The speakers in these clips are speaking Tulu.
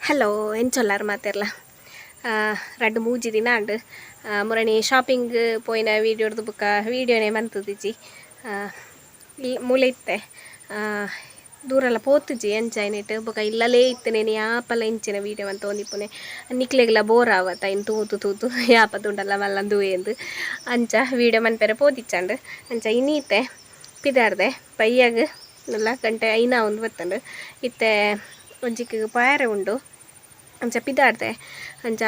ಹಲೋ, ಎಂಚೊಲ್ಲಾರ್ ಮಾತೆರ್ಲ? ರಡ್ಡ್ ಮೂಜಿ ದಿನ ಆಂಡ್. ಮುರಣಿ ಶಾಪಿಂಗ್ ಪೋಯಿನ ವೀಡಿಯೋಡ್ದು ಬುಕ್ಕ ವೀಡಿಯೋನೇ ಮಂತುದಿಜಿ. ಮೂಲೆ ಇತ್ತೆ ದೂರಲ ಪೋತುಜಿ ಎಂಚ ಐನಿಟ್ ಬೊಕ ಇಲ್ಲಲೇ ಇತ್ತನೇನಿ. ಯಾಪಲ ಇಂಚಿನ ವೀಡಿಯೋ ಮಂತ ಒಂದಿಪ್ಪುನೆ, ನಿಕ್ಲೆಗ್ಲ ಬೋರ್ ಆವತ್ತ ಇನ್ ತೂತು ತೂತು, ಯಾಪ ತೂಂಡಲ ಮಲ್ಲಂದು ಅಂಚ ವೀಡಿಯೋ ಮನ್ಪೆರೆ ಪೋದಿಚ್ಚಾಂಡ್. ಅಂಚ ಇನಿ ಇತ್ತೆ ಪಿದಾರ್ದೆ ಬಯ್ಯಗ್ ನಲ್ಲ ಗಂಟೆ ಐನ ಒಂದು ಬತ್ತಂಡು. ಇತ್ತೆ ಒಂಜಿಕ್ ಪೋಯರೆ ಉಂಡು, ಅಂಚ ಪಿದಾಡ್ದೆ. ಅಂಚ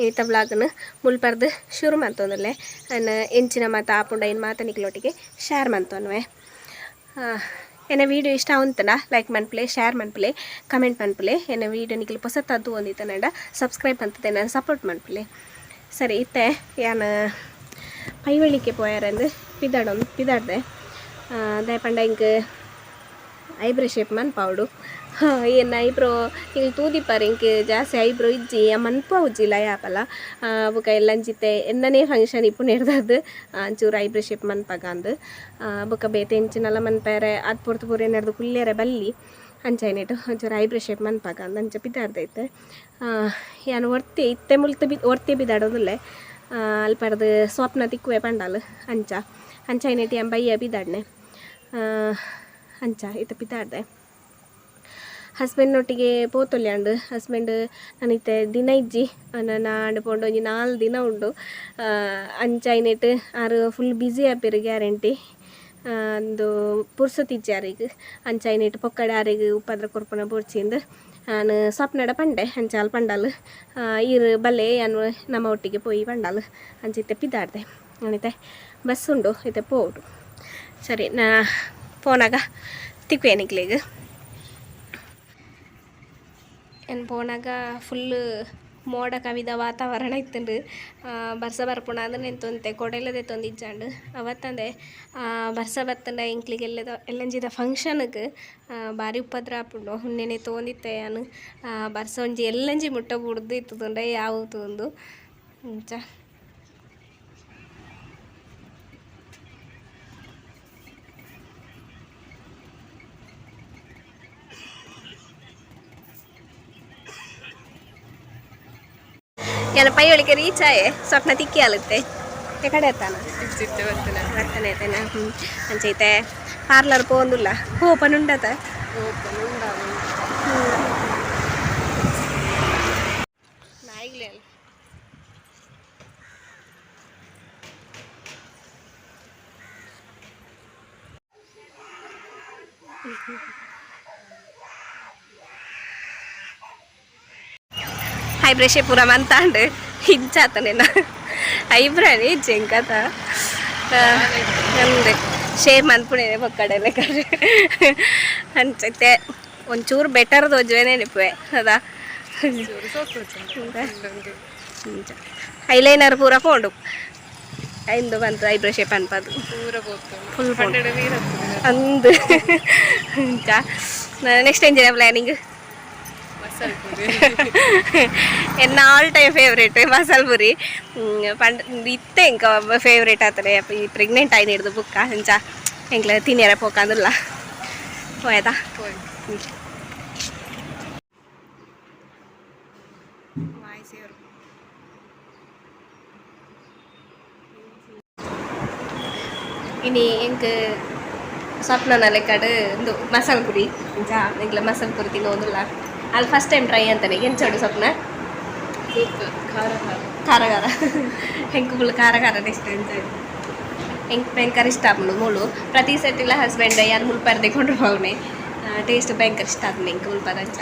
ಇನಿತ ವ್ಲಾಗ್ನ್ ಮುಲ್ಪರ್ದು ಶುರು ಮಂತೊಂದುಲ್ಲೆ. ಅನ್ ಎಂಚಿನ ಮಾತ ಆಪುಂಡ ಇನ್ ಮಾತ ನಿಕ್ಲೊಟ್ಟಿಗೆ ಶೇರ್ ಮಂತೊನ್ವೆ. ಎನ್ನ ವೀಡಿಯೋ ಇಷ್ಟ ಆವಂತಂಡ ಲೈಕ್ ಮನ್ಪುಲೆ, ಶೇರ್ ಮನ್ಪುಲೆ, ಕಮೆಂಟ್ ಮನ್ಪುಲೆ. ಎನ್ನ ವೀಡಿಯೋ ನಿಕ್ಲು ಪೊಸತದ್ದು ಒಂದಿತ್ತನಂಡ ಸಬ್ಸ್ಕ್ರೈಬ್ ಮಂತುದು ಎನ್ನ ಸಪೋರ್ಟ್ ಮನ್ಪುಲೆ. ಸರಿ, ಇತ್ತೆ ಯಾನ್ ಪೈವಳಿಕೆ ಪೋಯರಂದು ಪಿದಾಡೊಂದು ಪಿದಾಡ್ದೆ. ದಾಯೆ ಪಂಡ ಇಂಕ್ ಐಬ್ರೋ ಶೇಪ್ ಮನ್ಪಾವಡು. ಎನ್ನ ಐಬ್ರೋ ನಿಕ್ಲ್ ತೂದಿಪ್ಪರ್, ಇಂಕ್ ಜಾಸ್ತಿ ಐಬ್ರೋ ಇಜ್ಜಿ, ಮನ್ಪಾವುಜ್ಜಿಲ್ಲ ಯಾಪಲ. ಬೊಕ ಎಲ್ಲಂಚಿತ್ತೆ ಎನ್ನನೇ ಫಂಕ್ಷನ್ ಇಪ್ಪುನೆರ್ದಾದ್ ಒಂಚೂರು ಐಬ್ರೋ ಶೇಪ್ ಮನ್ಪಾಗ ಅಂದ್. ಬೊಕ ಬೇತೆ ಎಂಚಿನಲ ಮನ್ಪೆರೆ ಆತ್ ಪೊರ್ತು ಪೂರ ಎನ್ನರ್ದು ಕುಲ್ಲೆರೆ ಬಲ್ಲಿ. ಅಂಚ ಐನೆಟ್ ಒಂಚೂರು ಐಬ್ರೋ ಶೇಪ್ ಮನ್ಪಾಗ ಅಂದ್ ಅಂಚ ಪಿದಾಡ್ದೆ ಇತ್ತೆ. ಯಾನ್ ಒರ್ತಿ ಇತ್ತೆ ಮುಲ್ತ ಬಿ ಒರ್ತಿ ಪಿದಾಡೊಂದುಲ್ಲೆ. ಅಲ್ಪರ್ದ್ ಸ್ವಪ್ನ ತಿಕ್ಕುವೆ ಪಂಡಲ್. ಅಂಚ ಅಂಚ ಐನೆಟ್ ಯಾನ್ ಬಯ್ಯ ಪಿದಾಡ್ನೆ. ಅಂಚ ಇತ್ತೆ ಪಿದಾಡ್ದೆ. ಹಸ್ಬೆಂಡ್ನೊಟ್ಟಿಗೆ ಪೋತೊಲ್ಯಾಂಡ್. ಹಸ್ಬೆಂಡ್ ನಾನಿತ್ತೆ ದಿನ ಇಜ್ಜಿ, ನನ್ನ ಆಂಡ್ ಪೋಂಡ ಒಂಜಿ 4 ದಿನ ಉಂಡು. ಅಂಚ ಐನೆಟ್ ಆರ್ ಫುಲ್ ಬ್ಯುಸಿ ಆಪೆರ್ ಗ್ಯಾರಂಟಿ. ಅಂದು ಪುರ್ಸೊತಿಜ್ಜಿ ಆರೆಗ್. ಅಂಚ ಐನೆಟ್ ಪೊಕ್ಕಡೆ ಆರೆಗ್ ಉಪದ್ರ ಕೊರ್ಪುನ ಬೋಡ್ಚಿಂದ್ ಆನ್ ಸ್ವಪ್ನಡ ಪಂಡೆ. ಅಂಚ ಆಲ್ ಪಂಡಲ್, ಈರ್ ಬಲ್ಲೆ, ಯಾನ್ ನಮ್ಮ ಒಟ್ಟಿಗೆ ಪೋಯಿ ಪಂಡಲ್. ಅಂಚ ಇತ್ತೆ ಪಿದಾಡ್ದೆ. ಇತ್ತೆ ಬಸ್ ಉಂಡು, ಇತ್ತೆ ಪೋಡು. ಸರಿ, ನಾ ಪೋನಾಗ ತಿಕ್ಕುವೆ ನಿಕ್ಲೆಗ್. ಯಾನ್ ಪೋನಾಗ ಫುಲ್ ಮೋಡ ಕವಿದ ವಾತಾವರಣ ಇತ್ತುಂಡು. ಬರ್ಸ ಬರ್ಪುಂಡು ಅಂದ್ ನೆಂತೊಂತೆ ಕೊಡೆಲ ದೆತ್ತೊಂದಿಜ್ಜಾಂಡ್. ಅವತ್ತಂದೆ ಬರ್ಸ ಬತ್ತಂಡ ಎಂಕ್ಲೆಗ್ ಎಲ್ಲೆದ ಎಲ್ಲಂಜಿದ ಫಂಕ್ಷನ್ಗ್ ಬಾರಿ ಉಪದ್ರ ಆಪುಂಡು. ಉಂದೆನೆ ತೋಂದಿತ್ತೆ ಯಾನ್, ಬರ್ಸ ಒಂಜಿ ಎಲ್ಲಂಜಿ ಮುಟ್ಟ ಬುಡ್ದು ಇತ್ತುಂಡ ಯಾವು ತೂಂದು ಅಂಚ. ಯಾನ ಪೈಯೊಳಿಕೆ ರೀಚ್ ಆಯೆ. ಸ್ವಪ್ನ ತಿಕ್ಕಿ ಆಲುತ್ತೆ ಕಡೆ ಅತ್ತಾನ ಬರ್ತನೆ ಆಯ್ತೇನ. ಅಂಚ ಐತೆ ಪಾರ್ಲರ್ ಪೋಂದುಲ್ಲ. ಓಪನ್ ಉಂಡತ? ನಾಯಿಗ್ಲೇ ಐಬ್ರೋ ಪೂರ ಮಂತಾಂಡ್. ಇಂಚಾತನೇನ ಐಬ್ರೋನೇ ಇಜ್ಜಿ ಎಂಕತ ಅಂದೆ ಶೇಪ್ ಮನ್ಪುಣೇನೆ ಪೊಕ್ಕಡೆ ಲೆಕ್ಕ ಅಂಚೈತೆ. ಒಂಚೂರು ಬೆಟರ್ ತೋಜುವೆ ನೆನಪುವೆ ಅದ. ಐಲೈನರ್ ಪೂರ ಪೋಂಡು ಇಂದು ಬಂತು ಐಬ್ರೋ ಶೇಪ್ ಅನ್ಪದು ಫುಲ್ ಅಂದು. ಅಂಚ ನೆಕ್ಸ್ಟ್ ಎಂಜಿನ ಪ್ಲಾನಿಂಗ್? ಎನ್ನ ಆಲ್ ಟೈಮ್ ಫೇವ್ರೇಟ್ ಮಸಾಲೆ ಪುರಿ. ಪಂಡ ಇತ್ತೆ ಇಂಕ ಫೇವ್ರೇಟ್ ಆತನೆ ಈ ಪ್ರೆಗ್ನೆಂಟ್ ಆಯ್ನ ಹಿಡ್ದು ಬುಕ್ಕ. ಅಂಚ ಎಂಕ್ಲ ತಿನ್ಯರ ಪೋಕಂದುಲ್ಲ. ಪೋಯದಾ? ಇನಿ ಎಂಕ್ ಸ್ವಪ್ನ ಲೆಕ್ಕಡ್ ಇಂದು ಮಸಾಲೆ ಪುರಿ. ಇಂಚ ಎಂಕ್ಲ ಮಸಾಲೆ ಪುರಿ ತಿನ್ನೋದಿಲ್ಲ. ಅಲ್ಲಿ ಫಸ್ಟ್ ಟೈಮ್ ಟ್ರೈ ಅಂತಾನೆ. ಎಂಚೋಡು ಸ್ವಪ್ನ? ಖಾರ ಖಾರ. ಖಾರ ಖಾರ. ಎಂಕ್ ಫುಲ್ ಖಾರ ಖಾರ ಇಷ್ಟ. ಎಂಚ ಎಂಕ್ ಭಯಂಕರ ಇಷ್ಟ ಆಪುಂಡು. ಮೂಲು ಪ್ರತಿ ಸತಿಲ ಹಸ್ಬೆಂಡ್ ಯಾನ್ ಮುಲ್ಪರ್ದೆ ಕೊಂಡು ಪೋವುನೆ. ಟೇಸ್ಟ್ ಭಯಂಕರ ಇಷ್ಟ ಆಪುಂಡು ಎಂಕ್ ಮುಲ್ಪದ. ಅಂಚ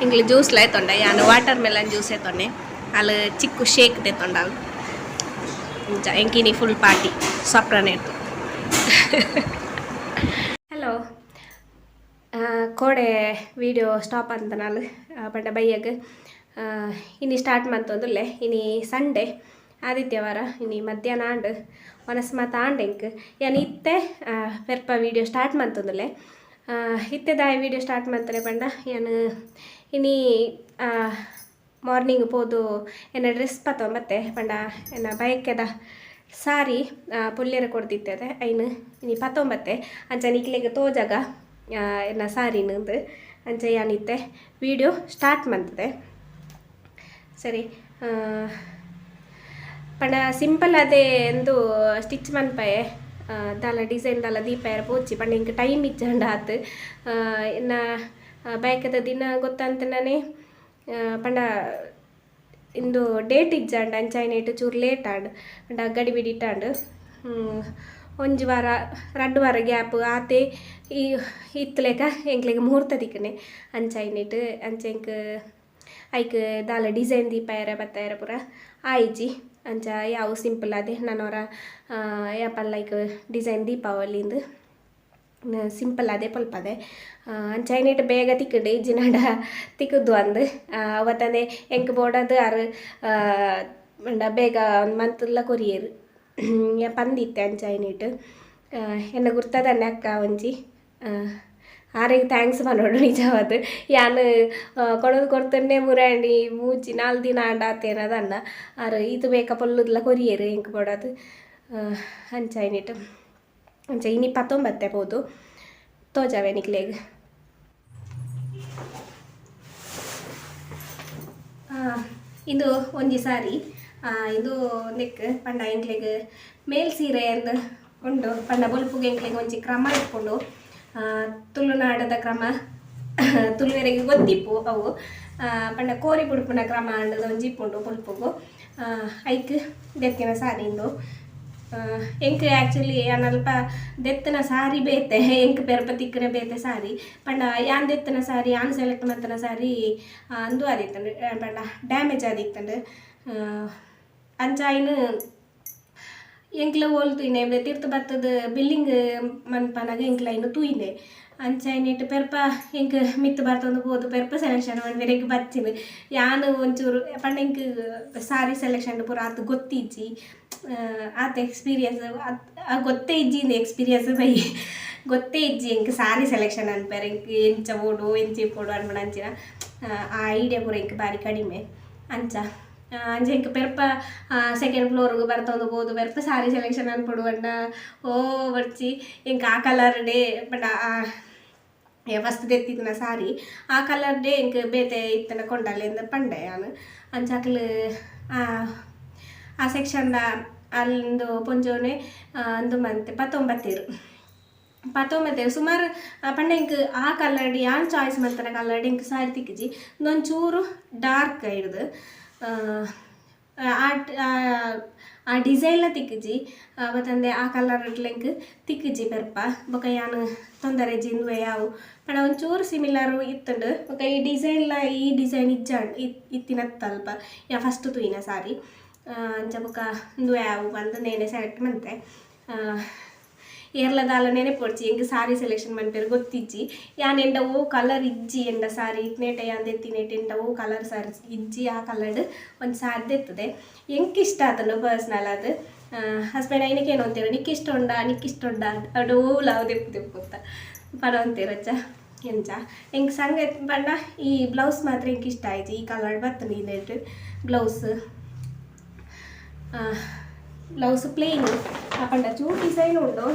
ಎಂಕ್ಲೆ ಜ್ಯೂಸ್ ಲ ಯಾನ್ ವಾಟರ್ ಮೆಲನ್ ಜ್ಯೂಸ್ ಎತ್ತೊಂಡೆ, ಅಲ್ ಚಿಕ್ಕು ಶೇಕ್ ತೆತ್ತೊಂಡ ಅಲ್. ಇಂಚ ಎಂಕಿನಿ ಫುಲ್ ಪಾರ್ಟಿ ಸ್ವಪ್ನನೇ ಇತ್ತು. ಹಲೋ, ಕೋಡೆ ವೀಡಿಯೋ ಸ್ಟಾಪ್ ಅಂತನಾಲ್ ಪಂಡ ಬಯ್ಯಗ್. ಇನಿ ಸ್ಟಾರ್ಟ್ ಮಂತೊಂದುಲ್ಲೆ. ಇನಿ ಸಂಡೇ, ಆದಿತ್ಯವಾರ. ಇನಿ ಮಧ್ಯಾಹ್ನ ಆಂಡ್, ವನಸ್ ಮಾತ ಆಂಡ್ ಎಂಕ್. ಯಾನ್ ಇತ್ತೆ ಪೆರ್ಪ ವೀಡಿಯೋ ಸ್ಟಾರ್ಟ್ ಮಂತೊಂದುಲ್ಲೆ. ಇತ್ತೆ ದಾಯ ವೀಡಿಯೋ ಸ್ಟಾರ್ಟ್ ಮಂತನೆ ಪಂಡ, ಯಾನ್ ಇನಿ ಮಾರ್ನಿಂಗ್ ಪೋದು ಎನ್ನ ಡ್ರೆಸ್ ಪತ್ತೊಂಬತ್ತೆ. ಪಂಡ ಎನ್ನ ಬಯಕೆದ ಸಾರಿ ಪುಲ್ಯರ ಕೊರ್ದಿತ್ತೆ, ಐನ್ ಇನಿ ಪತ್ತೊಂಬತ್ತೆ. ಅಂಚ ನಿಕ್ಲೆಗ್ ತೋಜಾಗ. ಎನ್ನ ಸಾರಿನಂದು ಅಂಚ ಯಾನಿತ್ತೆ ವಿಡಿಯೋ ಸ್ಟಾರ್ಟ್ ಮಂತದೆ. ಸರಿ, ಪಂಡ ಸಿಂಪಲ್ ಅದೇ ಎಂದು ಸ್ಟಿಚ್ ಮನ್ಪಯೆ ದಾಲ ಡಿಸೈನ್ ದಾಲ ದೀಪಾಯರ ಪೋಚಿ ಪಂಡ ಇಂಕ್ ಟೈಮ್ ಇಜ್ಜಂಡ ಆತ್. ಎನ್ನ ಬಯಕದ ದಿನ ಗೊತ್ತಂತನೇ ಪಂಡ ಇಂದು ಡೇಟ್ ಇಜ್ಜಾಂಡ ಅಂಚಾಯಿನೇಟ್ ಚೂರು ಲೇಟ್ ಆಂಡ್. ಪಂಡ ಗಡಿಬಿಡಿ ಇಟ್ಟಾಂಡ್. ಒಂಜಿ ವಾರ ರಡ್ಡ್ ವಾರ ಗ್ಯಾಪ್ ಆತೆ ಈ ಇತ್ತುಲೆಕ ಎಂಕ್ಲೆಗ್ ಮುಹೂರ್ತ ತಿಕ್ಕನೆ. ಅಂಚಾಯಿನೇಟ್ ಅಂಚ ಎಂಕ್ ಐಕ್ ದಾಲ ಡಿಸೈನ್ ದೀಪಾಯರ ಬತ್ತಾಯರ ಪೂರ ಆಯಿಜಿ. ಅಂಚ ಯಾವು ಸಿಂಪಲ್ ಅದೇ ನನೊರ ಯಾಪಲ ಲೈಕ್ ಡಿಸೈನ್ ದೀಪಾವಳಿಂದು ಸಿಂಪಲ್ ಅದೇ ಪಲ್ಪದೆ. ಅಂಚಾಯಿನೇಟ್ ಬೇಗ ತಿಕ್ಕುಂಡು, ಇಜ್ಜಿನಾಂಡ ತಿಕ್ಕುದು ಅಂದ್. ಅವತ್ತಂದೆ ಎಂಕ್ ಬೋಡಾದ್ ಆರ್ ಪಂಡ ಬೇಗ ಒಂದು ಮಂತ್ಲ ಕೊರಿಯೆರ್ ಪಂದಿತ್ತೆ. ಅಂಚಾಯಿನೇಟ್ ಎನ್ನ ಗುರ್ತದನ್ನೆ ಅಕ್ಕ ಒಂಜಿ ಆರೆಗ್ thanks ಪನೊಡು ನಿಜವಾದ್. ಯಾನ್ ಕೊಡೋದು ಕೊರ್ತನ್ನೇ ಮುರಾಂಡಿ ಮೂಜಿ ನಾಲ್ ದಿನ ಆಂಡ ಆತೇನದನ್ನ ಆರ್ ಈತ್ ಬೇಕ ಪೊಲ್ಲುದ್ಲ ಕೊರಿಯೆರ್ ಎಂಕ್ ಬೋಡಾದ್. ಅಂಚಾಯಿನೇಟ್ ಅಂಚ ಇನಿ ಪತ್ತೊಂಬತ್ತೆ ಪೋದು ತೋಜಾವೆ ನಿಕ್ಲೆಗ್. ಇಂದು ಒಂಜಿ ಸಾರಿ, ಇಂದು ನೆಕ್ ಪಂಡ ಎಂಕ್ಲೆಗ್ ಮೇಲ್ ಸೀರೆ ಅಂದ್ ಉಂಡು. ಪಂಡ ಬೊಲ್ಪುಗು ಎಂಕ್ಲೆಗ್ ಒಂಜಿ ಕ್ರಮ ಇಪ್ಪುಂಡು. ತುಳುನಾಡದ ಕ್ರಮ ತುಳುವೆರೆಗ್ ಗೊತ್ತಿಪ್ಪು ಅವು. ಪಂಡ ಕೋರಿ ಬುಡ್ಪುನ ಕ್ರಮ ಅಂಡದ ಒಂಜಿ ಇಪ್ಪುಂಡು ಬೊಲ್ಪುಗು. ಐಕ್ ದೆತ್ತಿನ ಸಾರಿ ಇಂದು. ಎಂಕ್ ಆ್ಯಕ್ಚುಲಿ ಯಾನ್ ಅಲ್ಪ ದೆತ್ತಿನ ಸಾರಿ ಬೇತೆ, ಎಂಕ್ ಪೆರ್ಪ ತಿಕ್ಕುನ ಬೇತೆ ಸಾರಿ. ಪಂಡ ಯಾನ್ ದೆತ್ತಿನ ಸಾರಿ, ಯಾನ್ ಸೆಲೆಕ್ಟ್ ಮಲ್ತಿನ ಸಾರಿ ಅಂದು ಆದಿತ್ತುಂಡು, ಪಂಡ ಡ್ಯಾಮೇಜ್ ಆದಿತ್ತುಂಡು. ಅಂಚ ಐನ್ ಎಂಕ್ಲ ಓಲ್ ತೂಯಿನೆ ತಿರ್ತ್ ಬತ್ತದ ಬಿಲ್ಲಿಂಗ್ ಮನ್ಪನಗ ಎಂಕ್ಲ ಐನ್ ತೂಯಿನೆ. ಅಂಚ ಐನಿಟ್ ಪೆರ್ಪ ಎಂಕ್ ಮಿತ್ತ್ ಬರ್ತೊಂದು ಪೋದು ಪೆರ್ಪ ಸೆಲೆಕ್ಷನ್ ಮನ್ಪೆರೆಗ್ ಬಚ್ಚಿನ. ಯಾನ್ ಒಂಚೂರು ಪಂಡ ಎಂಕ್ ಸಾರಿ ಸೆಲೆಕ್ಷನ್ ಪೂರ ಆತ್ ಗೊತ್ತಿಜ್ಜಿ, ಆತ್ ಎಕ್ಸ್ಪೀರಿಯನ್ಸ್ ಗೊತ್ತೇ ಇಜ್ಜಿ. ಎಕ್ಸ್ಪೀರಿಯನ್ಸ್ ಬೈ ಗೊತ್ತೇ ಇಜ್ಜಿ ಎಂಕ್ ಸಾರಿ ಸೆಲೆಕ್ಷನ್ ಅನ್ಪೆರೆ. ಎಂಕ್ ಎಂಚ ಬೋಡು ಎಂಚ ಇಪ್ಪೊಡು ಅನ್ಪುನ ಅಂಚಿನ ಆ ಐಡಿಯಾ ಪೂರ ಎಂಕ್ ಬಾರಿ ಕಡಿಮೆ. ಅಂಚ ಅಂಚ ಎಂಕ್ ಪೆರ್ಪ ಸೆಕೆಂಡ್ ಫ್ಲೋರ್ಗ್ ಬರ್ತೊಂದು ಪೋದು ಪೆರ್ಪ ಸಾರಿ ಸೆಲೆಕ್ಷನ್ ಅನ್ಪೊಡು ಪಂಡ ಓ ಬೊರ್ಚಿ ಎಂಕ್ ಆ ಕಲರ್ ಡೇ ಪಂಡ ಫಸ್ಟ್ ದೆತ್ತಿತ್ತಿನ ಸಾರಿ ಆ ಕಲರ್ ಡೇ ಎಂಕ್ ಬೇತೆ ಇತ್ತನ ಕೊಂಡಾಲೆ ಪಂಡೆ ಯಾನ್. ಅಂಚ ಅಕ್ಲ್ ಆ ಸೆಕ್ಷನ್ದ ಅಲ್ಲಿಂದು ಪೊಂಜೋನೆ ಅಂದು ಮಂತೆ ಪತ್ತೊಂಬತ್ತೇರು ಪತ್ತೊಂಬತ್ತೇರು ಸುಮಾರು. ಪಂಡ ಎಂಕ್ ಆ ಕಲರ್ಡ್ ಯಾನ್ ಚಾಯ್ಸ್ ಮಲ್ತನ ಕಲರ್ಡ್ ಎಂಕ್ ಸಾರಿ ತಿಕ್ಕಿಜಿ. ಒಂಚೂರು ಡಾರ್ಕ್ ಹಿಡ್ದು ಆ ಆ ಡಿಸೈನ್ಲ ತಿಕ್ಕಿಜಿ, ಬತ್ತಂದೆ ಆ ಕಲರ್ ಎಂಕ್ ತಿಕ್ಕಿಜಿ ಪೆರ್ಪ. ಬೊಕ ಯಾನ್ ತೊಂದರೆ ಇಜ್ಜಿ, ಇಂದುವೆ ಯಾವು ಪಂಡ ಒಂಚೂರು ಸಿಮಿಲರ್ ಇತ್ತುಂಡು. ಬೊಕ ಈ ಡಿಸೈನ್ಲ ಈ ಡಿಸೈನ್ ಇಜ್ಜಾಂಡ್ ಇತ್ತಿನತ್ತ ಅಲ್ಪ ಯಾ ಫಸ್ಟ್ ತೂಯಿನ ಸಾರಿ. ಅಂಚ ಬೊಕ ಇಂದುವೆ ಯಾವು ಪಂದ್ ನೇನೆ ಸೆಲೆಕ್ಟ್ ಮಂತೆ. ಏರ್ಲ ದಾಲ ನೆನೆಪೊಡ್ಚಿ, ಎಂಕ್ ಸಾರಿ ಸೆಲೆಕ್ಷನ್ ಮನ್ಪೆರೆ ಗೊತ್ತಿಜ್ಜಿ. ಯಾನ್ ಎಂಡ ಓ ಕಲರ್ ಇಜ್ಜಿ ಎಂಡ ಸಾರಿ ಇತ್ನೇಟ ಯಾನ್ ದೆತ್ತಿನೇಟ ಎಂಡ ಓ ಕಲರ್ ಸಾರಿ ಇಜ್ಜಿ. ಆ ಕಲರ್ಡ್ ಒಂಜಿ ಸಾರಿ ದೆತ್ತದೆ, ಎಂಕ್ ಇಷ್ಟ ಆತುಂಡು ಪರ್ಸ್ನಲ್ ಆದ್. ಹಸ್ಬೆಂಡ್ ಐನಕ್ಕೆ ಏನು ಅಂತೀರ, ನಿಕ್ಕ್ ಇಷ್ಟ ಉಂಡಾ ನಿಕ್ಕ್ ಇಷ್ಟ ಉಂಡಾ ಅಡು ಓಲಾವ್ ದೆಪ್ಪು ದೆಪ್ಪು ಅಂತ ಪನೊಂತೀರ. ಅಚ್ಚ ಎಂಚ ಎಂಕ್ ಸಂಗ ಪಂಡ ಈ ಬ್ಲೌಸ್ ಮಾತ್ರ ಎಂಕ್ ಇಷ್ಟ ಆಯ್ತು. ಈ ಕಲರ್ ಬತ್ತುಂಡು ಈ ಬ್ಲೌಸ್. ಬ್ಲೌಸ್ ಪ್ಲೇನ್ ಪಂಡ ಚೂರು ಡಿಸೈನ್ ಉಂಡು.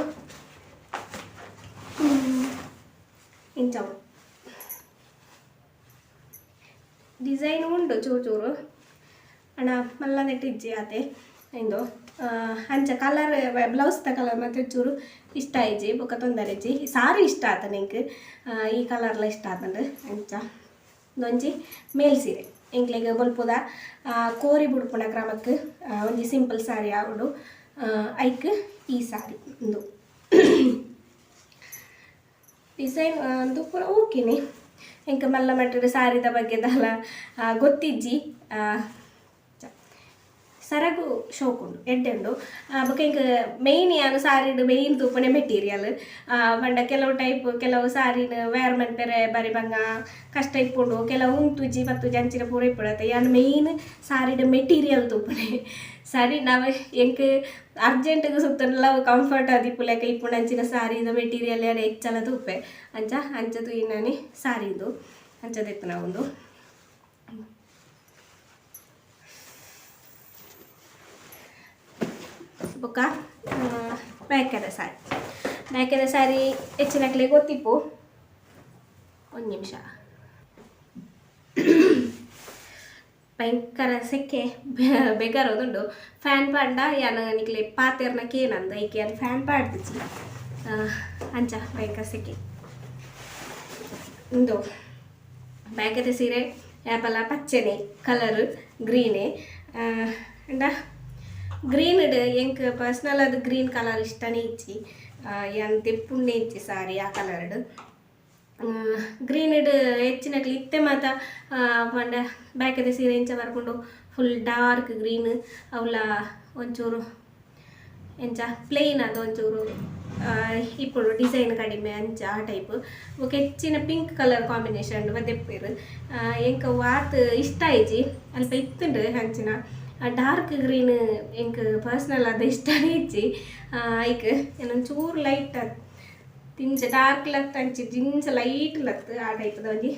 ಇಂಚ ಡಿಸೈನ್ ಉಂಡು ಚೂರು ಚೂರು ಅಣ್ಣ ಮಲ್ಲ ನೆಟ್ ಇಜ್ಜಿ ಆತೆ ಇಂದು. ಅಂಚ ಕಲರ್ ಬ್ಲೌಸ್ದ ಕಲರ್ ಮಾತ್ರ ಚೂರು ಇಷ್ಟ ಆಯ್ಜಿ, ಬೊಕ ತೊಂದರೆ ಇಜ್ಜಿ. ಸಾರಿ ಇಷ್ಟ ಆತನ ಎಂಕ್, ಈ ಕಲರ್ಲ ಇಷ್ಟ ಆತಂಡು. ಅಂಚ ಒಂಜಿ ಮೇಲ್ ಸೀರೆ ಎಂಕ್ಲೆಗ್ ಬೊಲ್ಪುದ ಕೋರಿ ಬುಡ್ಪುನ ಕ್ರಮಕ್ಕೆ ಒಂಜಿ ಸಿಂಪಲ್ ಸಾರಿ ಆವೊಡು. ಐಕ್ ಈ ಸಾರಿ ಉಂದು ಡಿಸೈನ್ ಅಂದು ಪೂರ ಓಕೆನೆ. ಎಂಕ್ ಮಲ್ಲ ಮಟ್ಟದ ಸಾರಿದ ಬಗ್ಗೆ ದಾಲ ಗೊತ್ತಿಜ್ಜಿ. ಸರಗು ಶೋಕ್ ಉಂಡು, ಎಡ್ಡೆ ಉಂಡು. ಬೊಕ ಎಂಕ್ ಮೇಯ್ನ್ ಯಾನ್ ಸಾರಿಡ್ ಮೇಯ್ನ್ ತೂಪುನೆ ಮೆಟೀರಿಯಲ್. ಪಂಡ ಕೆಲವು ಟೈಪ್ ಕೆಲವು ಸಾರಿನ್ ವೇರ್ ಮನ್ಪೆರೆ ಬಾರಿ ಬಂಗ ಕಷ್ಟ ಇಪ್ಪುಂಡು, ಕೆಲವು ಉಂತುಜಿ ಪತ್ತುಜಿ ಅಂಚಿನ ಪೂರ ಇಪ್ಪುಂಡು. ಯಾನ್ ಮೇಯ್ನ್ ಸಾರಿಡ್ ಮೆಟೀರಿಯಲ್ ತೂಪುನೆ. ಸರಿ ನಾವ್ ಎಂಕ್ ಅರ್ಜೆಂಟ್ಗ್ ಸುತ್ತುಂಡಲ ಕಂಫರ್ಟ್ ಆದಿಪ್ಪುಲೆಕ ಇಪ್ಪುಂಡು ಅಂಚಿನ ಸಾರಿದ ಮೆಟೀರಿಯಲ್ ಯಾನ್ ಹೆಚ್ಚಲ ತೂಪೆ. ಅಂಚ ಅಂಚ ತೂಯಿನಾನೆ ಸಾರಿದು ಅಂಚ ದೆತ್ತುನ ಉಂದು. ಬೊಕ್ಕ ಬ್ಯಾಕೆದ ಸಾರಿ, ಬ್ಯಾಕೆದ ಸಾರಿ ಹೆಚ್ಚಿನಕ್ಲೆಗ್ ಗೊತ್ತಿಪ್ಪು. ಒಂದು ನಿಮಿಷ. ಭಯಂಕರ ಸೆಕೆ ಬೇಗಾರೋದುಂಡು. ಫ್ಯಾನ್ ಪಾಂಡ ಯಾನ್ ನಿಕ್ಲೆ ಪಾತೆರ್ನ ಕೇನಂದ ಐಕೆ ಯಾನ್ ಫ್ಯಾನ್ ಪಾಡ್ದಿಜಿ. ಅಂಚ ಭಯಂಕರ ಸೆಕೆ. ಉಂದು ಬ್ಯಾಗದ ಸೀರೆ ಯಾಪಲ ಪಚ್ಚೆನೆ ಕಲರ್ ಗ್ರೀನೆ ಅಂಡ ಗ್ರೀನ್ ಎಂಕ್ ಪರ್ಸನಲ್ ಅದು ಗ್ರೀನ್ ಕಲರ್ ಇಷ್ಟನೇ ಇಜ್ಜಿ. ಯಾನ್ ದೆಪ್ಪುಂಡೆ ಇಜ್ಜಿ ಸಾರಿ ಆ ಕಲರ್ಡ್. ಗ್ರೀನ್ ಹೆಚ್ಚಿನಕ್ಲು ಇತ್ತೆ ಮಾತ ಪಂಡ ಬ್ಯಾಕದ ಸೀರೆ ಎಂಚ ಬರ್ಪುಂಡು ಫುಲ್ ಡಾರ್ಕ್ ಗ್ರೀನ್, ಅವಲ ಒಂಚೂರು ಎಂಚ ಪ್ಲೇನ್ ಅದು ಒಂಚೂರು ಇಪ್ಪುಂಡು ಡಿಸೈನ್ ಕಡಿಮೆ ಅಂಚ ಆ ಟೈಪ್. ಬೊಕ ಹೆಚ್ಚಿನ ಪಿಂಕ್ ಕಲರ್ ಕಾಂಬಿನೇಷನ್ ದೆಪ್ಪೆರ್. ಎಂಕ್ ವಾತ್ ಇಷ್ಟ ಆಯ್ಜಿ, ಅಲ್ಪ ಇತ್ತುಂಡು ಅಂಚಿನ ಡಾರ್ಕ್ ಗ್ರೀನ್ ಎಂಕ್ ಪರ್ಸನಲ್ ಅದು ಇಷ್ಟನೇ ಇಜ್ಜಿ. ಐಕ್ ಒಂಚೂರು ಲೈಟ್ ದಿಂಜ ಡಾರ್ಕ್ ಲತ್ ಅಂಚಿ ದಿಂಜ ಲೈಟ್ ಲತ್ ಆ ಟೈಪ್ದ ಒಂಜಿ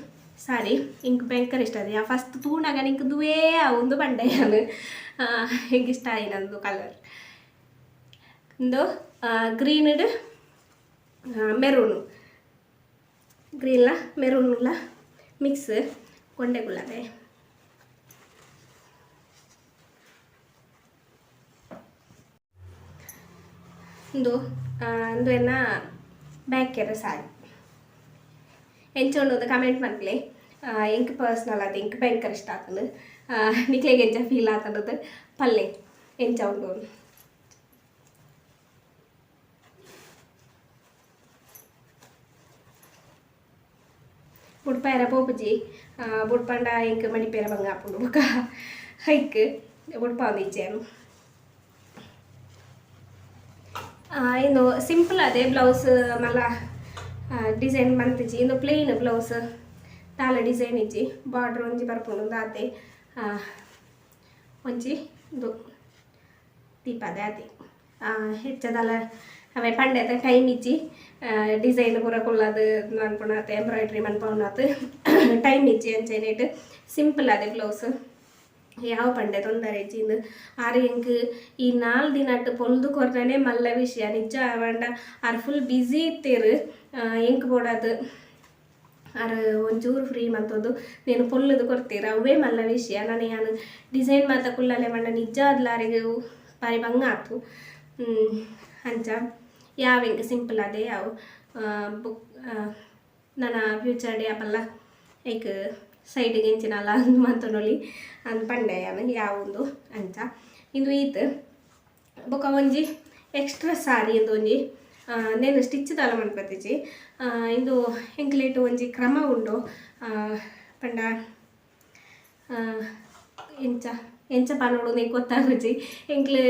ಸಾರಿ ಎಂಕ್ ಭಯಂಕರ ಇಷ್ಟ ಅದು. ಯಾ ಫಸ್ಟ್ ತೂನಗ ನಿಂಕ್ ದುವೇ ಆವುಂದು ಪಂಡೆ ಯಾನ್. ಎಂಕ್ ಇಷ್ಟ ಆಯಿನಂದು ಕಲರ್. ಉಂದು ಗ್ರೀನ್ಡ್ ಮೆರೂನು, ಗ್ರೀನ್ಲ ಮೆರೂನ್ಲ ಮಿಕ್ಸ್ ಕೊಂಡೆ ಗುಲಾಬೆ. ಉಂದು ಉಂದು ಎನ್ನ ಬ್ಯಾಕೆದ ಸಾರಿ. ಎಂಚ ಉಂಡು ಕಮೆಂಟ್ ಮನ್ಪುಲೆ. ಎಂಕ್ ಪರ್ಸನಲ್ ಅದು ಎಂಕ್ ಭಯಂಕರ ಇಷ್ಟ ಆತುಂಡು. ನಿಕ್ಲೆಗ್ ಎಂಚ ಫೀಲ್ ಆತುಂಡು ಪಲ್ಲೆ ಎಂಚ ಉಂಡು. ಬುಡ್ಪಾಯರ ಪೋಪುಜಿ, ಬುಡ್ಪಂಡ ಎಂಕ್ ಮಣಿಪೇರ ಬಂಗ ಆಪುಂಡು. ಬೊಕ ಐಕ್ ಬುಡ್ಪಾವೊಂದಿಜ್ಜಿ ಯಾನ್. ಇಂದು ಸಿಂಪಲ್ ಅದೇ ಬ್ಲೌಸ್, ಮಲ್ಲ ಡಿಸೈನ್ ಮಂತಿಜಿ. ಇಂದು ಪ್ಲೇನ್ ಬ್ಲೌಸ್, ದಾಲ ಡಿಸೈನ್ ಇಜ್ಜಿ. ಬಾರ್ಡ್ರ್ ಒಂಜಿ ಬರ್ಪುಂಡು ದಾತೆ ಒಂಜಿ ಇಂದು ದೀಪದೆ ಅದೇ. ಹೆಚ್ಚ ದಾಲ ಅವೇ ಪಂಡೆತ ಟೈಮ್ ಇಜ್ಜಿ. ಡಿಸೈನ್ ಪೂರ ಕುಲ್ಲದು ಮನ್ಪುನಾತ್ ಎಂಬ್ರಾಯ್ಡ್ರಿ ಮನ್ಪುನಾತ್ ಟೈಮ್ ಇಜ್ಜಿ. ಅಂಚೆನೇಟ್ ಸಿಂಪಲ್ ಅದೇ ಬ್ಲೌಸ್ ಯಾವ ಪಂಡೆ ತೊಂದರೆ ಇಜ್ಜಿ. ಇಂದು ಆರ್ ಎಂಕ್ ಈ 4 ದಿನಟ್ ಪೊಲ್ದು ಕೊರ್ನನೆ ಮಲ್ಲ ವಿಷಯ ನಿಜ. ಪಂಡ ಆರ್ ಫುಲ್ ಬ್ಯುಸಿ ಇತ್ತೆರ್. ಎಂಕ್ ಬೋಡಾದ್ ಆರ್ ಒಂಚೂರು ಫ್ರೀ ಮಂತೊಂದು ನೇನು ಪೊಲ್ಲುದು ಕೊರ್ತೆರ್, ಅವೇ ಮಲ್ಲ ವಿಷಯ. ನನ ಯಾನ್ ಡಿಸೈನ್ ಮಾತ ಕುಲ್ಲಲೆ ಪಂಡ ನಿಜ ಆದ್ಲ ಆರೆಗ್ ಬಾರಿ ಬಂಗ ಆತು. ಅಂಚ ಯಾವ ಎಂಕ್ ಸಿಂಪಲ್ ಅದೇ ಯಾವು. ಬುಕ್ ನನ ಫ್ಯೂಚರ್ ಡೇ ಆಪಲ್ಲ ಐಕ್ ಸೈಡ್ಗೆ ಎಂಚಿನಲ ಅಂದ್ ಮಂತೊನೊಲಿ ಅಂದ್ ಪಂಡೆ ಯಾನ್ ಯಾವುಂದು ಅಂಚ. ಇಂದು ಈತ್. ಬೊಕ ಒಂಜಿ ಎಕ್ಸ್ಟ್ರಾ ಸಾರಿ ಇಂದು ಒಂಜಿ ನೇನು ಸ್ಟಿಚ್ ದಾಲ ಮನ್ಪತಿಜಿ. ಇಂದು ಎಂಕ್ಲೇಟ್ ಒಂಜಿ ಕ್ರಮ ಉಂಡು. ಪಂಡ ಎಂಚ ಎಂಚ ಪನೊಡು ಎಂಕ್ ಗೊತ್ತಾಗುಜಿ. ಎಂಕ್ಲು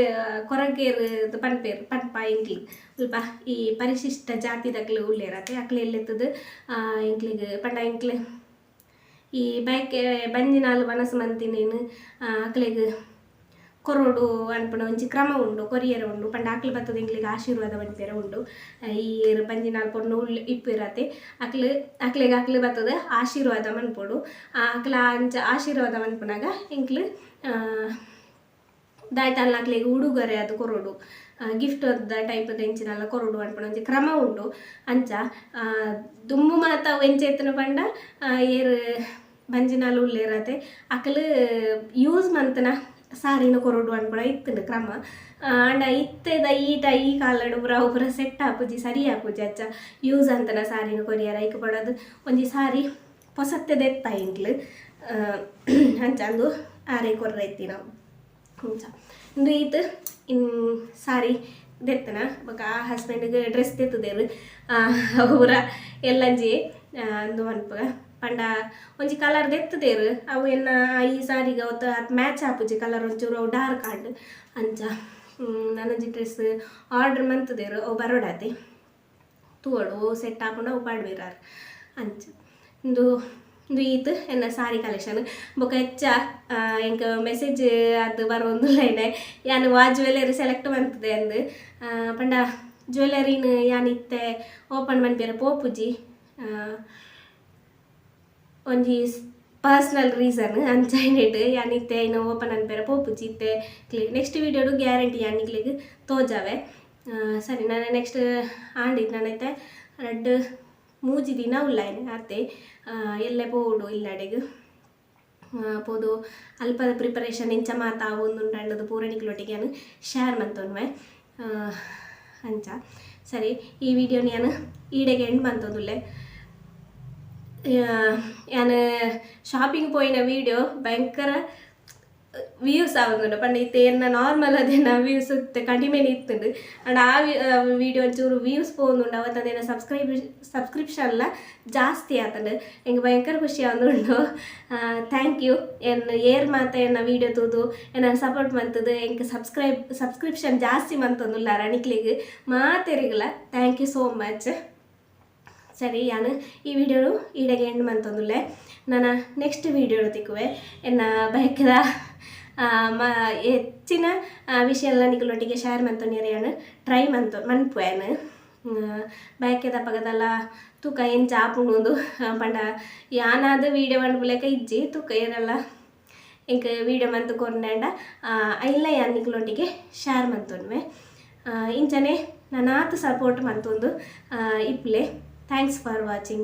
ಕೊರಗೇರ್ ಪನ್ಪೆರ್ ಪನ್ಪ ಎಂಕ್ಲು ಅಲ್ಪ ಈ ಪರಿಶಿಷ್ಟ ಜಾತಿದಕ್ಲು ಉಲ್ಲೆರ್ ಅತೆ ಅಕ್ಲು ಎಲ್ಲೆತ್ತದು ಎಂಕ್ಲೆಗ್ ಪಂಡ ಎಂಕ್ಲು ಈ ಬಯಕೆ ಬಂಜಿನಾಲ್ ವನಸ್ ಮಂತಿನೇನು ಅಕ್ಲೆಗ್ ಕೊರೊಡು ಅನ್ಪುನ ಒಂಜಿ ಕ್ರಮ ಉಂಡು, ಕೊರಿಯರೆ ಉಂಡು. ಪಂಡ ಅಕ್ಲು ಬತ್ತದ ಎಂಕ್ಲೆಗ್ ಆಶೀರ್ವಾದ ಮನ್ಪೆರೆ ಉಂಡು. ಈ ಬಂಜಿನಾಲ್ ಪೊಣ್ಣು ಉಲ್ ಇಪ್ಪುರತೆ ಅಕ್ಲು ಅಕ್ಲೆಗ್ ಅಕ್ಲು ಬತ್ತದ ಆಶೀರ್ವಾದ ಮನ್ಪೊಡು. ಅಕ್ಲ ಅಂಚ ಆಶೀರ್ವಾದ ಮನ್ಪುನಗ ಎಂಕ್ಲು ದಾಯ್ತಲ್ಲ ಅಕ್ಲೆಗ್ ಉಡುಗೊರೆ ಅದು ಕೊರೊಡು, ಗಿಫ್ಟ್ ದ ಟೈಪ್ ಎಂಚಿನಲ್ಲ ಕೊರೊಡು ಅನ್ಪುನ ಒಂಜಿ ಕ್ರಮ ಉಂಡು. ಅಂಚ ದುಂಬು ಮಾತ ಅವು ಎಂಚ ಇತ್ತುಂಡು ಪಂಡ ಏರ್ ಬಂಜಿನಾಲ್ ಉಲ್ಲೆರತೆ ಅಕ್ಲು ಯೂಸ್ ಮಂತುನ ಸಾರಿನ ಕೊರೊಡು ಅನ್ಪುನ ಇತ್ತುಂಡು ಕ್ರಮ. ಆಂಡ ಇತ್ತೆದ ಈಟ ಈ ಕಾಲಡ್ ಪೂರ ಅವು ಪೂರ ಸೆಟ್ ಆಪುಜಿ, ಸರಿ ಆಪುಜಿ. ಅಚ್ಚ ಯೂಸ್ ಅಂತನ ಸಾರಿನ ಕೊರಿಯರ ಐಕ್ ಬೋಡಾದ್ ಒಂಜಿ ಸಾರಿ ಪೊಸತ್ತೆ ದೆತ್ತ ಎಂಕ್ಲು. ಅಂಚ ಅಂದು ಆರೆ ಕೊರ್ರೆ ಇತ್ತಿನವು. ಅಂಚ ಇಂದು ಈತ್ ಇನ್ ಸಾರಿ ದೆತ್ತನ. ಬೊಕ ಆ ಹಸ್ಬೆಂಡ್ಗ್ ಡ್ರೆಸ್ ದೆತ್ತುದೆರ್ ಪೂರ ಎಲ್ಲಂಜಿ ಅಂದು ಮನ್ಪುಗ ಪಂಡ ಒಂಜಿ ಕಲರ್ ದೆತ್ತುದೆರ್ ಅವು ಎನ್ನ ಈ ಸಾರಿಗೆ ಅವತ್ತು ಅತ್ ಮ್ಯಾಚ್ ಆಪುಜಿ ಕಲರ್, ಒಂಚೂರು ಅವು ಡಾರ್ಕ್ ಆಂಡ್. ಅಂಚ ನನೊಂಜಿ ಡ್ರೆಸ್ ಆರ್ಡರ್ ಮಂತುದೆರ್, ಅವು ಬರೋಡಾತೆ ತೂವೊಡು, ಅವು ಸೆಟ್ ಆಪುಂಡ ಅವು ಪಾಡ್ವೆರ್ ಆರ್. ಅಂಚ ಇಂದು ಇಂದು ಈತ್ ಎನ್ನ ಸಾರಿ ಕಲೆಕ್ಷನ್. ಬೊಕ ಹೆಚ್ಚ ಎಂಕ್ ಮೆಸೇಜ್ ಅದು ಬರೊಂದುಲ್ಲೇನೆ ಯಾನ್ ವಾ ಜ್ಯುವೆಲರಿ ಸೆಲೆಕ್ಟ್ ಮಂತುದೆ ಅಂದ್. ಪಂಡ ಜ್ಯುವೆಲರಿನ್ ಯಾನ್ ಇತ್ತೆ ಓಪನ್ ಮನ್ಪೆರೆ ಪೋಪುಜಿ, ಒಂಜಿ ಪರ್ಸನಲ್ ರೀಸನ್. ಅಂಚ ಯಾನ್ ಇತ್ತೆ ಐನ್ ಓಪನ್ ಮನ್ಪೆರೆ ಪೋಪುಜಿ ಇತ್ತೆ. ನೆಕ್ಸ್ಟ್ ವೀಡಿಯೋಡು ಗ್ಯಾರಂಟಿ ಯಾನ್ ನಿಕ್ಲೆಗ್ ತೋಜಾವೆ. ಸರಿ, ನಾನು ನೆಕ್ಸ್ಟ್ ಆಂಡ್ ನಾನೈತೆ ರಡ್ಡ್ ಮೂಜಿ ದಿನ ಉಲ್ಲಾಯಿನ ಅತ್ತೆ. ಎಲ್ಲೆ ಪೋವೊಡು ಇಲ್ಲಡೆಗ್. ಪೋದು ಅಲ್ಪದ ಪ್ರಿಪರೇಷನ್ ಎಂಚ ಮಾತ ಆವೊಂದುಂಡು ಪೂರ ನಿಕ್ಲೊಟ್ಟಿಗೆ ಯಾನ್ ಶೇರ್ ಮಂತೊನ್ವೆ ಅಂಚ. ಸರಿ, ಈ ವಿಡಿಯೋನ ಯಾನ್ ಈಡೆಗೆ ಎಂಡ್ ಮಂತೊಂದುಲ್ಲೆ. ಯಾನ್ ಶಾಪಿಂಗ್ ಪೋಯಿನ ವಿಡಿಯೋ ಭಯಂಕರ ವ್ಯೂಸ್ ಆವೊಂದುಂಡು ಪಂಡ ಇತ್ತೆ ಎನ್ನ ನಾರ್ಮಲ್ ಅದೇನ ವ್ಯೂಸ್ ಇತ್ತೆ ಕಡಿಮೆನೆ ಇತ್ತುಂಡು. ಅಂಡ ಆ ವಿಡಿಯೋ ಒಂಚೂರು ವ್ಯೂಸ್ ಪೋವೊಂದುಂಡು. ಅವತ್ತದೇನ ಸಬ್ಸ್ಕ್ರಿಪ್ಷನ್ಲ ಜಾಸ್ತಿ ಆತುಂಡು. ಎಂಕ್ ಭಯಂಕರ ಖುಷಿ ಆವೊಂದುಂಡು. Thank you. ಎನ್ನ ಏರ್ ಮಾತ ಎನ್ನ ವಿಡಿಯೋ ತೂದು ಎನ್ನ ಸಪೋರ್ಟ್ ಮಂತುದು ಎಂಕ್ ಸಬ್ಸ್ಕ್ರಿಪ್ಷನ್ ಜಾಸ್ತಿ ಮಂತೊಂದುಲ್ಲಾರ, ನಿಕ್ಲೆಗ್ ಮಾತೆರಿಗ್ಲ thank you so much. ಸರಿ, ಯಾನ್ ಈ ವಿಡಿಯೋನು ಈಡೆಗೆ ಎಂಡ್ ಮಂತೊಂದುಲ್ಲೆ. ನನ್ನ ನೆಕ್ಸ್ಟ್ ವಿಡಿಯೋ ತಿಕ್ಕುವೆ. ಎನ್ನ ಬಯಕೆದ ಹೆಚ್ಚಿನ ವಿಷಯ ಎಲ್ಲ ನಿಕಲೊಟ್ಟಿಗೆ ಶೇರ್ ಮಂತೊನಿಯರೆ ಯಾನ್ ಟ್ರೈ ಮಂತು ಮನ್ಪುವೆ. ಯಾನ್ ಬಯಕೆದ ಪಗದಲ್ಲ ತೂಕ ಎಂಚ ಆಪುಂಡು ಪಂಡ ಯಾನಾದ್ ವೀಡಿಯೋ ಮನ್ಪುಲೆಕ ಇಜ್ಜಿ. ತೂಕ ಏರೆಲ್ಲ ಎಂಕ್ ವೀಡಿಯೋ ಮಂತ್ ಕೊರ್ಂಡ ಐನ್ಲ ಯಾನ್ ನಿಕಲೊಟ್ಟಿಗೆ ಶೇರ್ ಮಂತೊನ್ವೆ. ಇಂಚನೆ ನನಾತ್ ಸಪೋರ್ಟ್ ಮಂತೊಂದು ಇಪ್ಪುಲೆ. Thanks for watching.